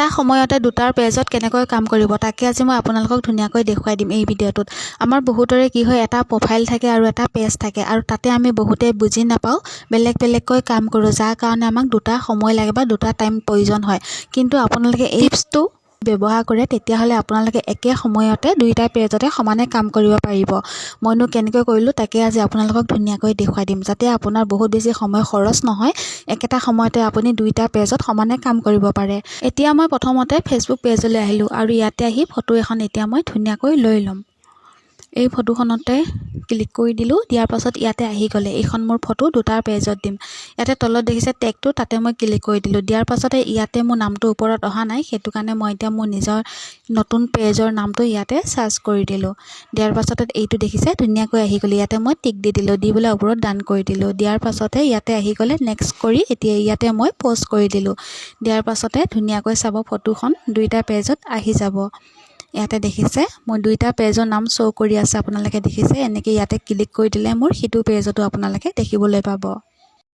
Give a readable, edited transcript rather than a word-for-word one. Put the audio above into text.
একেটা সময়তে দুটাৰ পেজত কেনেকৈ কাম কৰিব, তাকে আজি মই আপোনালোকক ধুনীয়াকৈ দেখুৱাই দিম এই ভিডিঅ'টোত। আমাৰ বহুতৰে কি হয়, এটা প্ৰফাইল থাকে আৰু এটা পেজ থাকে আৰু তাতে আমি বহুতে বুজি নাপাওঁ, বেলেগ বেলেগকৈ কাম কৰোঁ, যাৰ কাৰণে আমাক দুটা সময় লাগে বা দুটা টাইম প্ৰয়োজন হয়। কিন্তু আপোনালোকে এই টিপছটো ব্যৱহাৰ কৰে, তেতিয়াহ'লে আপোনালোকে একে সময়তে দুয়োটা পেজতে সমানে কাম কৰিব পাৰিব। মইনো কেনেকৈ কৰিলোঁ, তাকে আজি আপোনালোকক ধুনীয়াকৈ দেখুৱাই দিম, যাতে আপোনাৰ বহুত বেছি সময় খৰচ নহয়, একেটা সময়তে আপুনি দুয়োটা পেজত সমানে কাম কৰিব পাৰে। এতিয়া মই প্ৰথমতে ফেচবুক পেজলৈ আহিলোঁ আৰু ইয়াতে আহি ফটো এখন এতিয়া মই ধুনীয়াকৈ লৈ ল'ম। এই ফটোখনতে ক্লিক কৰি দিলোঁ। দিয়াৰ পাছত ইয়াতে আহি গ'লে এইখন মোৰ ফটো দুটাৰ পেজত দিম। ইয়াতে তলত দেখিছে টেগটো, তাতে মই ক্লিক কৰি দিলোঁ। দিয়াৰ পাছতে ইয়াতে মোৰ নামটো ওপৰত অহা নাই, সেইটো কাৰণে মই এতিয়া মোৰ নিজৰ নতুন পেজৰ নামটো ইয়াতে চাৰ্চ কৰি দিলোঁ। দিয়াৰ পাছতে এইটো দেখিছে, ধুনীয়াকৈ আহি গ'লে। ইয়াতে মই টিক দি দিলোঁ, দি পেলাই ওপৰত ডান কৰি দিলোঁ। দিয়াৰ পাছতে ইয়াতে আহি গ'লে। নেক্সট কৰি এতিয়া ইয়াতে মই প'ষ্ট কৰি দিলোঁ। দিয়াৰ পাছতে ধুনীয়াকৈ চাব, ফটোখন দুইটা পেজত আহি যাব। ইয়াতে দেখিছে, মই দুইটা পেজৰ নাম শ্ব' কৰি আছে, আপোনালোকে দেখিছে। এনেকৈ ইয়াতে ক্লিক কৰি দিলে মোৰ সিটো পেজতো আপোনালোকে দেখিবলৈ পাব।